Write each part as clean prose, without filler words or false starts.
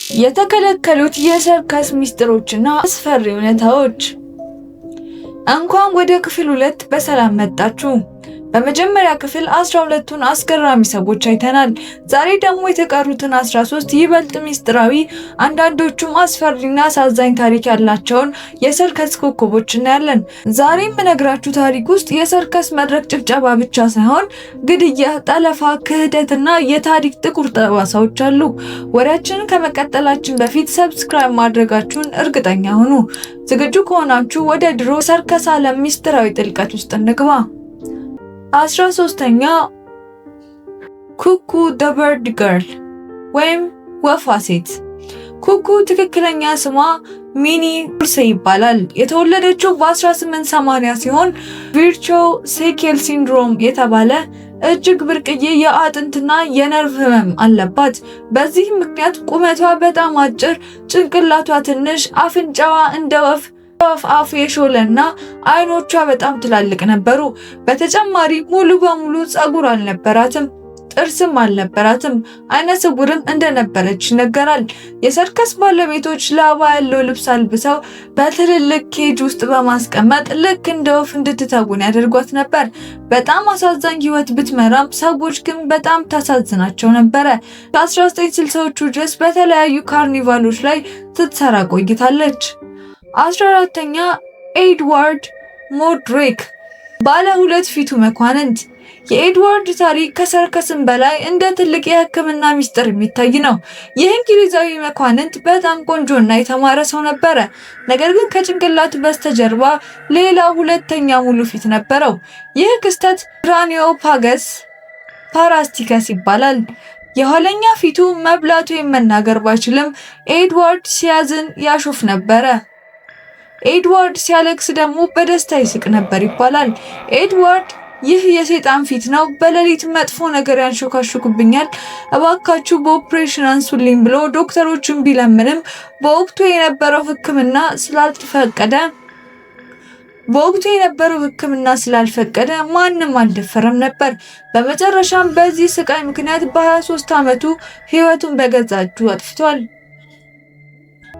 የተከለከሉት የሰርከስ ሚስጥሮችና አስፈሪ እውነታዎች። እንኳን ወደ ክፍል 2 በሰላም መጣችሁ። በመጀመሪያ ክፍል 12ቱን አስገራሚ ሰዎች አይተናል። ዛሬ ደግሞ የተቀሩትን 13 ይበልጥ ሚስጥራዊ፣ አንዳንዶቹም አስፈሪና አሳዛኝ ታሪክ ያላቸውን የሰርከስ ኮከቦች እናያለን። ዛሬ የምነግራችሁ ታሪክ ውስጥ የሰርከስ መድረክ ጭብጨባ ብቻ ሳይሆን ግድያ፣ ጠለፋ፣ ክህደትና የታሪክ ጥቁር ጠባሳዎች አሉ። ወሬያችንን ከመቀጠላችን በፊት subscribe ማድረጋችሁን እርግጠኛ ሁኑ። ዝግጁ ከሆናችሁ ወደ ድሮ ሰርከስ ዓለም ሚስጥራዊ ጥልቀት ውስጥ እንግባ። 13ኛ፣ ኩኩ the bird girl ወይም ወፏ ሴት። ኩኩ ትክክለኛ ስሟ ሚኒ ዱርሴ ይባላል። የተወለደችው በ1880 ሲሆን Virchow Seckel syndrome የተባለ እጅግ ብርቅዬ የአጥንትና የነርቭ ህመም አለባት። በዚህ ምክንያት ቁመቷ በጣም አጭር፣ ጭንቅላቷ ትንሽ፣ አፍንጫዋ እንደ ወፍ አፍ የሾለና አይኖቿ በጣም ትላልቅ ነበሩ። በተጨማሪ ሙሉ በሙሉ ፀጉር አልነበራትም፣ ጥርስም አልነበራትም። አይነ ስውርም እንደነበረች ይነገራል። የሰርከስ ባለቤቶች ላባ ያለው ልብስ አልብሰው በትልልቅ cage ውስጥ በማስቀመጥ ልክ እንደ ወፍ እንድትተውን ያደርጓት ነበር። በጣም አሳዛኝ ህይወት ብትመራም ሰዎች ግን በጣም ታሳዝናቸው ነበረ። ከ1960ዎቹ ድረስ በተለያዩ ካርኒቫሎች ላይ ስትሰራ ቆይታለች። 14ኛ፣ ኤድዋርድ ሞድሬክ፣ ባለ ሁለት ፊቱ መኳንንት። የኤድዋርድ ታሪክ ከሰርከስም በላይ እንደ ትልቅ የሕክምና ሚስጥር የሚታይ ነው። ይህ እንግሊዛዊ መኳንንት በጣም ቆንጆና የተማረ ሰው ነበረ። ነገር ግን ከጭንቅላቱ በስተጀርባ ሌላ ሁለተኛ ሙሉ ፊት ነበረው። ይህ ክስተት craniopagus parasiticus ይባላል። የኋለኛ ፊቱ መብላት ወይም መናገር ባይችልም ኤድዋርድ ሲያዝን ያሾፍ ነበረ። ኤድዋርድ ሲያለቅስ ደግሞ በደስታ ይስቅ ነበር ይባላል። ኤድዋርድ "ይህ የሰይጣን ፊት ነው፣ በሌሊት መጥፎ ነገር ያንሾካሹክብኛል፣ እባካችሁ በኦፕሬሽን አንሱልኝ" ብሎ ዶክተሮችን ቢለምንም በወቅቱ የነበረው ሕክምና ስላልፈቀደ ማንም አልደፈረም ነበር። በመጨረሻም በዚህ ስቃይ ምክንያት በ23 ዓመቱ ሕይወቱን በገዛ እጁ አጥፍቷል።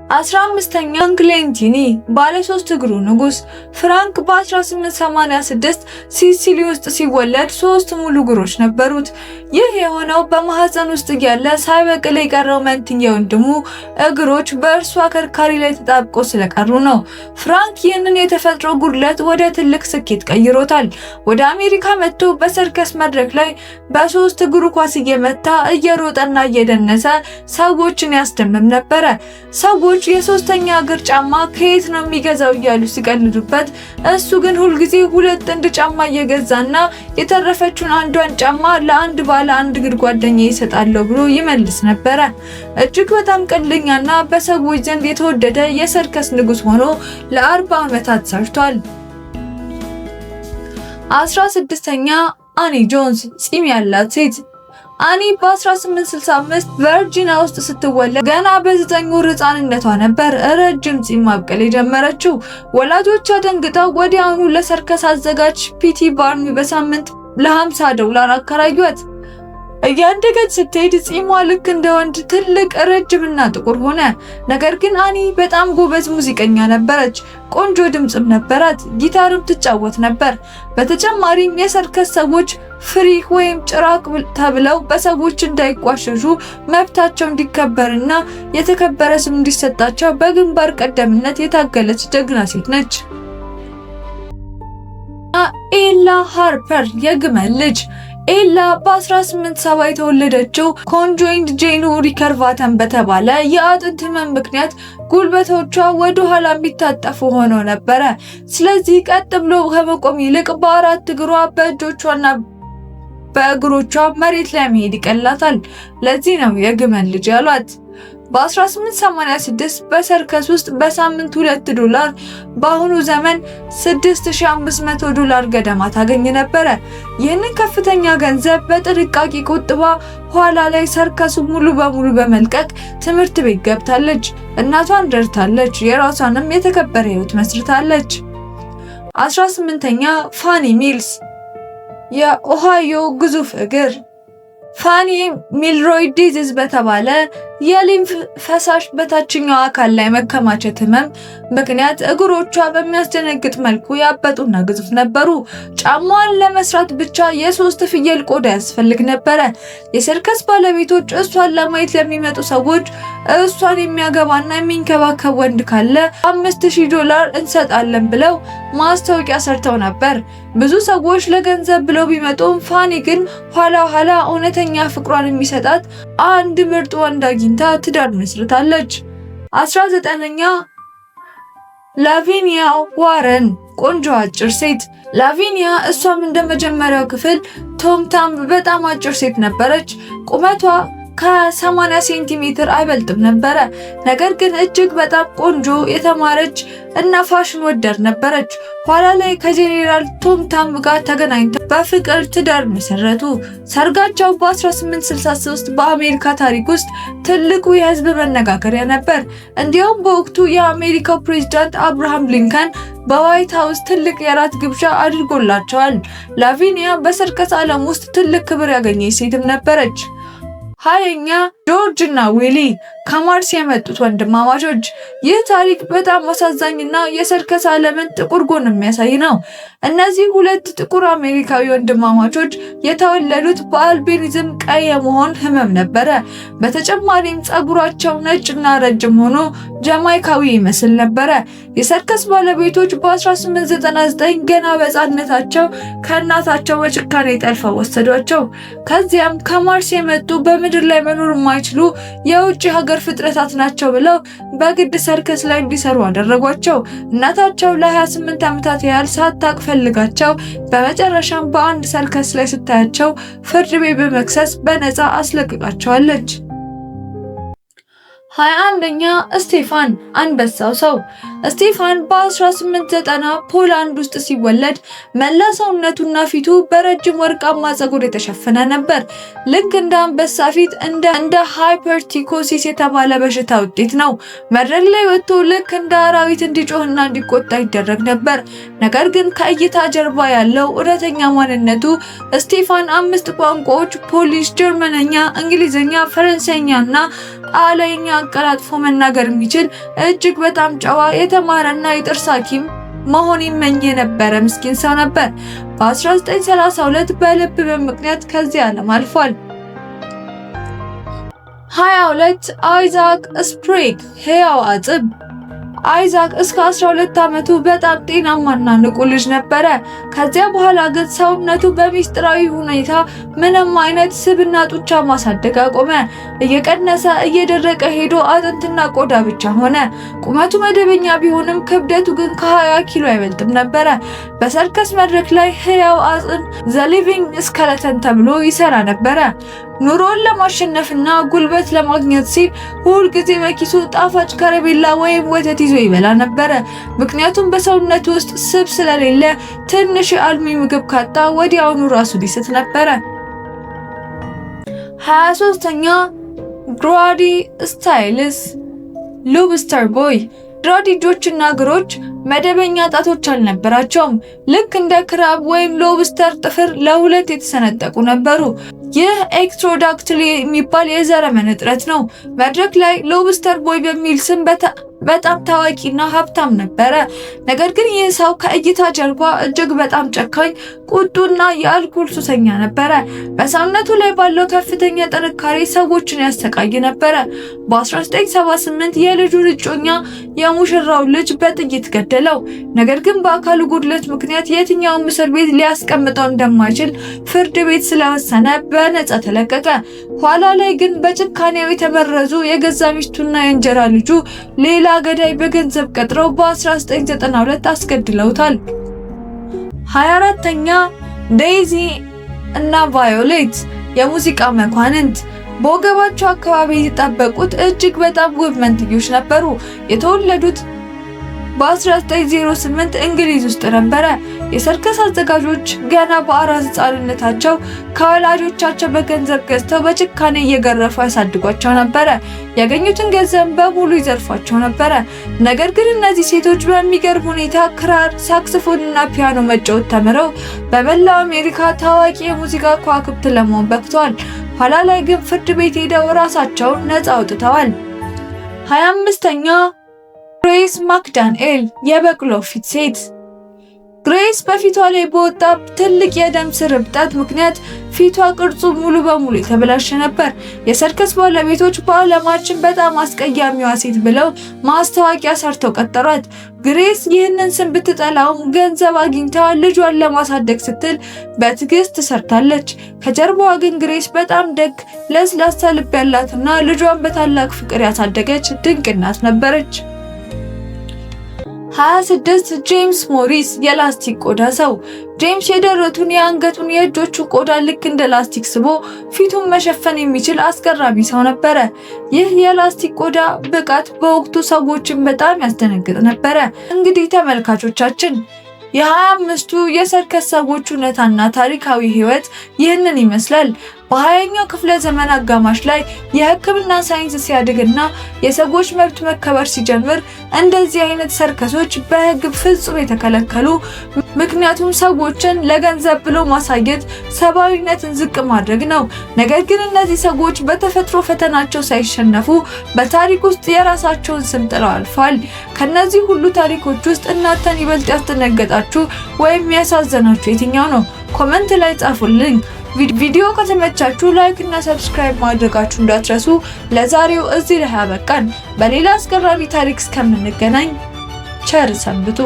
15ኛ፣ ፍራንክ ሌንቲኒ፣ ባለ ሶስት እግሩ ንጉስ። ፍራንክ በ1886 ሲሲሊ ውስጥ ሲወለድ ሶስት ሙሉ እግሮች ነበሩት። ይህ የሆነው በማህፀን ውስጥ እያለ ሳይበቅል የቀረው መንትያ ወንድሙ እግሮች በእርሱ አከርካሪ ላይ ተጣብቆ ስለቀሩ ነው። ፍራንክ ይህንን የተፈጥሮ ጉድለት ወደ ትልቅ ስኬት ቀይሮታል። ወደ አሜሪካ መጥቶ በሰርከስ መድረክ ላይ በሶስት እግሩ ኳስ እየመታ፣ እየሮጠና እየደነሰ ሰዎችን ያስደምም ነበረ። ሰዎች የሶስተኛ እግር ጫማ ከየት ነው የሚገዛው እያሉ ሲቀልዱበት፣ እሱ ግን ሁልጊዜ ሁለት ጥንድ ጫማ እየገዛና የተረፈችውን አንዷን ጫማ ለአንድ ባለ አንድ እግር ጓደኛ ይሰጣለሁ ብሎ ይመልስ ነበረ። እጅግ በጣም ቀልደኛና በሰዎች ዘንድ የተወደደ የሰርከስ ንጉስ ሆኖ ለ40 ዓመታት ሰርቷል። 16ኛ፣ አኒ ጆንስ፣ ፂም ያላት ሴት። አኒ በ1865 ቨርጂኒያ ውስጥ ስትወለድ ገና በ9 ወር ህፃንነቷ ነበር ረጅም ፂም ማብቀል የጀመረችው። ወላጆቿ ደንግጠው ወዲያውኑ ለሰርከስ አዘጋጅ ፒቲ ባርኒ በሳምንት ለ50 ዶላር አከራዩት። እያደገች ስትሄድ ፂሟ ልክ እንደ ወንድ ትልቅ፣ ረጅምና ጥቁር ሆነ። ነገር ግን አኒ በጣም ጎበዝ ሙዚቀኛ ነበረች። ቆንጆ ድምፅም ነበራት። ጊታርም ትጫወት ነበር። በተጨማሪም የሰርከስ ሰዎች freak ወይም ጭራቅ ተብለው በሰዎች እንዳይቋሸሹ፣ መብታቸው እንዲከበርና የተከበረ ስም እንዲሰጣቸው በግንባር ቀደምነት የታገለች ጀግና ሴት ነች። ኤላ ሃርፐር፣ የግመል ልጅ። ኤላ በ1870 የተወለደችው conjoined genu recurvatum በተባለ የአጥንት ህመም ምክንያት ጉልበቶቿ ወደ ኋላ የሚታጠፉ ሆነው ነበረ። ስለዚህ ቀጥ ብሎ ከመቆም ይልቅ በአራት እግሯ በእጆቿና በእግሮቿ መሬት ላይ መሄድ ይቀላታል። ለዚህ ነው የግመል ልጅ ያሏት። በ1886 በሰርከስ ውስጥ በሳምንት 2 ዶላር፣ በአሁኑ ዘመን 6500 ዶላር ገደማ ታገኝ ነበረ። ይህንን ከፍተኛ ገንዘብ በጥንቃቄ ቆጥባ ኋላ ላይ ሰርከሱ ሙሉ በሙሉ በመልቀቅ ትምህርት ቤት ገብታለች። እናቷን ረድታለች። የራሷንም የተከበረ ህይወት መስርታለች። 18ኛ፣ ፋኒ ሚልስ፣ የኦሃዮ ግዙፍ እግር። ፋኒ Milroy disease በተባለ የ lymph ፈሳሽ በታችኛው አካል ላይ መከማቸት ህመም ምክንያት እግሮቿ በሚያስደነግጥ መልኩ ያበጡና ግዙፍ ነበሩ። ጫማዋን ለመስራት ብቻ የ3 ፍየል ቆዳ ያስፈልግ ነበረ። የሰርከስ ባለቤቶች እሷን ለማየት ለሚመጡ ሰዎች እሷን የሚያገባና የሚንከባከብ ወንድ ካለ $5,000 እንሰጣለን ብለው ማስታወቂያ ሰርተው ነበር። ብዙ ሰዎች ለገንዘብ ብለው ቢመጡም ፋኒ ግን ኋላ ኋላ እውነተኛ ፍቅሯን የሚሰጣት አንድ ምርጥ ወንድ አግኝታ ትዳር መስርታለች። 19ኛ ላቪኒያ ዋረን፣ ቆንጆ አጭር ሴት። ላቪኒያ እሷም እንደ መጀመሪያው ክፍል ቶም ታምብ በጣም አጭር ሴት ነበረች። ቁመቷ ከ80 ሴንቲሜትር አይበልጥም ነበረ። ነገር ግን እጅግ በጣም ቆንጆ፣ የተማረች እና ፋሽን ወዳድ ነበረች። ኋላ ላይ ከጄኔራል ቶም ታምብ ጋር ተገናኝተው በፍቅር ትዳር መሰረቱ። ሰርጋቸው በ1863 በአሜሪካ ታሪክ ውስጥ ትልቁ የህዝብ መነጋገሪያ ነበር። እንዲያውም በወቅቱ የአሜሪካው ፕሬዝዳንት አብርሃም ሊንከን በዋይት ሃውስ ትልቅ የራት ግብዣ አድርጎላቸዋል። ላቪኒያ በሰርከስ ዓለም ውስጥ ትልቅ ክብር ያገኘች ሴትም ነበረች። 20ኛ ጆርጅ እና ዊሊ፣ ከማርስ የመጡት ወንድማማቾች። ይህ ታሪክ በጣም አሳዛኝና የሰርከስ ዓለምን ጥቁር ጎን የሚያሳይ ነው። እነዚህ ሁለት ጥቁር አሜሪካዊ ወንድማማቾች የተወለዱት በ albinism ቀይ የመሆን ህመም ነበረ። በተጨማሪም ጸጉራቸው ነጭና ረጅም ሆኖ ጃማይካዊ ይመስል ነበረ። የሰርከስ ባለቤቶች በ1899 ገና በሕፃንነታቸው ከእናታቸው በጭካኔ ጠልፈው ወሰዷቸው። ከዚያም ከማርስ የመጡ በምድር ላይ መኖር የማይችሉ የውጭ ሀገር ፍጥረታት ናቸው ብለው በግድ ሰርከስ ላይ እንዲሰሩ አደረጓቸው። እናታቸው ለ28 ዓመታት ያህል ሳታቅ ፈልጋቸው በመጨረሻም በአንድ ሰርከስ ላይ ስታያቸው ፍርድ ቤት በመክሰስ በነፃ አስለቅቃቸዋለች። 21ኛ ስቴፋን፣ አንበሳው ሰው። ስቴፋን በ1890 ፖላንድ ውስጥ ሲወለድ መላ ሰውነቱና ፊቱ በረጅም ወርቃማ ፀጉር የተሸፈነ ነበር። ልክ እንደ አንበሳ ፊት እንደ hypertrichosis የተባለ በሽታ ውጤት ነው። መድረክ ላይ ወጥቶ ልክ እንደ አራዊት እንዲጮህና እንዲቆጣ ይደረግ ነበር። ነገር ግን ከእይታ ጀርባ ያለው እውነተኛ ማንነቱ ስቴፋን 5 ቋንቋዎች ፖሊሽ፣ ጀርመንኛ፣ እንግሊዝኛ፣ ፈረንሳይኛ እና ጣሊያንኛ አቀላጥፎ መናገር የሚችል እጅግ በጣም ጨዋ፣ የተማረና የጥርስ ሐኪም መሆን ይመኝ የነበረ ምስኪን ሰው ነበር። በ1932 በልብ ህመም ምክንያት ከዚህ ዓለም አልፏል። 22 አይዛክ ስፕሬግ፣ ሕያው አጽም። አይዛክ እስከ 12 ዓመቱ በጣም ጤናማና ንቁ ልጅ ነበረ። ከዚያ በኋላ ግን ሰውነቱ በሚስጥራዊ ሁኔታ ምንም አይነት ስብና ጡንቻ ማሳደግ አቆመ። እየቀነሰ እየደረቀ ሄዶ አጥንትና ቆዳ ብቻ ሆነ። ቁመቱ መደበኛ ቢሆንም ክብደቱ ግን ከ20 ኪሎ አይበልጥም ነበረ። በሰርከስ መድረክ ላይ ሕያው አጽም the living skeleton ተብሎ ይሰራ ነበረ። ኑሮን ለማሸነፍና ጉልበት ለማግኘት ሲል ሁል ጊዜ በኪሱ ጣፋጭ ከረሜላ ወይም ወተት ይዞ ይበላ ነበረ። ምክንያቱም በሰውነቱ ውስጥ ስብ ስለሌለ ትንሽ የአልሚ ምግብ ካጣ ወዲያውኑ ራሱን ሊስት ነበረ። 23ኛ ግራዲ ስታይልስ፣ Lobster Boy። ግራዲ እጆችና እግሮች መደበኛ ጣቶች አልነበራቸውም። ልክ እንደ crab ወይም lobster ጥፍር ለሁለት የተሰነጠቁ ነበሩ። ይህ ectrodactyly የሚባል የዘረመል እጥረት ነው። መድረክ ላይ Lobster Boy በሚል ስም በጣም ታዋቂና ሀብታም ነበረ። ነገር ግን ይህ ሰው ከእይታ ጀርባ እጅግ በጣም ጨካኝ፣ ቁጡና የአልኮል ሱሰኛ ነበረ። በሰውነቱ ላይ ባለው ከፍተኛ ጥንካሬ ሰዎችን ያሰቃይ ነበረ። በ1978 የልጁን እጮኛ የሙሽራው ልጅ በጥይት ገደለው። ነገር ግን በአካሉ ጉድለት ምክንያት የትኛውም እስር ቤት ሊያስቀምጠው እንደማይችል ፍርድ ቤት ስለወሰነ በነፃ ተለቀቀ። ኋላ ላይ ግን በጭካኔው የተመረዙ የገዛ ሚስቱና የእንጀራ ልጁ ሌላ ገዳይ በገንዘብ ቀጥረው በ1992 አስገድለውታል። 24ኛ ዴይዚ እና ቫዮሌት፣ የሙዚቃ መኳንንት። በወገባቸው አካባቢ የተጣበቁት እጅግ በጣም ውብ መንትዮች ነበሩ። የተወለዱት በ1908 እንግሊዝ ውስጥ ነበረ። የሰርከስ አዘጋጆች ገና በአራስ ሕፃንነታቸው ከወላጆቻቸው በገንዘብ ገዝተው በጭካኔ እየገረፉ ያሳድጓቸው ነበረ። ያገኙትን ገንዘብ በሙሉ ይዘርፏቸው ነበረ። ነገር ግን እነዚህ ሴቶች በሚገርም ሁኔታ ክራር፣ ሳክስፎን እና ፒያኖ መጫወት ተምረው በመላው አሜሪካ ታዋቂ የሙዚቃ ከዋክብት ለመሆን በቅተዋል። ኋላ ላይ ግን ፍርድ ቤት ሄደው ራሳቸውን ነፃ አውጥተዋል። 25ኛ፣ ግሬስ ማክዳንኤል፣ የበቅሎ ፊት ሴት። ግሬስ በፊቷ ላይ በወጣ ትልቅ የደም ስር እብጠት ምክንያት ፊቷ ቅርጹ ሙሉ በሙሉ የተበላሸ ነበር። የሰርከስ ባለቤቶች በዓለማችን በጣም አስቀያሚዋ ሴት ብለው ማስታወቂያ ሰርተው ቀጠሯት። ግሬስ ይህንን ስም ብትጠላውም ገንዘብ አግኝታ ልጇን ለማሳደግ ስትል በትዕግስት ሰርታለች። ከጀርባዋ ግን ግሬስ በጣም ደግ፣ ለስላሳ ልብ ያላትና ልጇን በታላቅ ፍቅር ያሳደገች ድንቅ እናት ነበረች። 26፣ ጄምስ ሞሪስ፣ የላስቲክ ቆዳ ሰው። ጄምስ የደረቱን፣ የአንገቱን፣ የእጆቹን ቆዳ ልክ እንደ ላስቲክ ስቦ ፊቱን መሸፈን የሚችል አስገራሚ ሰው ነበረ። ይህ የላስቲክ ቆዳ ብቃት በወቅቱ ሰዎችን በጣም ያስደነግጥ ነበረ። እንግዲህ ተመልካቾቻችን፣ የ25ቱ የሰርከስ ሰዎች እውነታና ታሪካዊ ህይወት ይህንን ይመስላል። በ20ኛው ክፍለ ዘመን አጋማሽ ላይ የሕክምና ሳይንስ ሲያድግና የሰዎች መብት መከበር ሲጀምር እንደዚህ አይነት ሰርከሶች በሕግ ፍጹም የተከለከሉ፣ ምክንያቱም ሰዎችን ለገንዘብ ብሎ ማሳየት ሰብአዊነትን ዝቅ ማድረግ ነው። ነገር ግን እነዚህ ሰዎች በተፈጥሮ ፈተናቸው ሳይሸነፉ በታሪክ ውስጥ የራሳቸውን ስም ጥለው አልፈዋል። ከነዚህ ሁሉ ታሪኮች ውስጥ እናንተን ይበልጥ ያስደነገጣችሁ ወይም ያሳዘናችሁ የትኛው ነው? Comment ላይ ጻፉልኝ። ቪዲዮ ከተመቻችሁ like እና subscribe ማድረጋችሁ እንዳትረሱ። ለዛሬው እዚህ ላይ አበቃን። በሌላ አስገራሚ ታሪክ እስከምንገናኝ ቸር ሰንብቱ።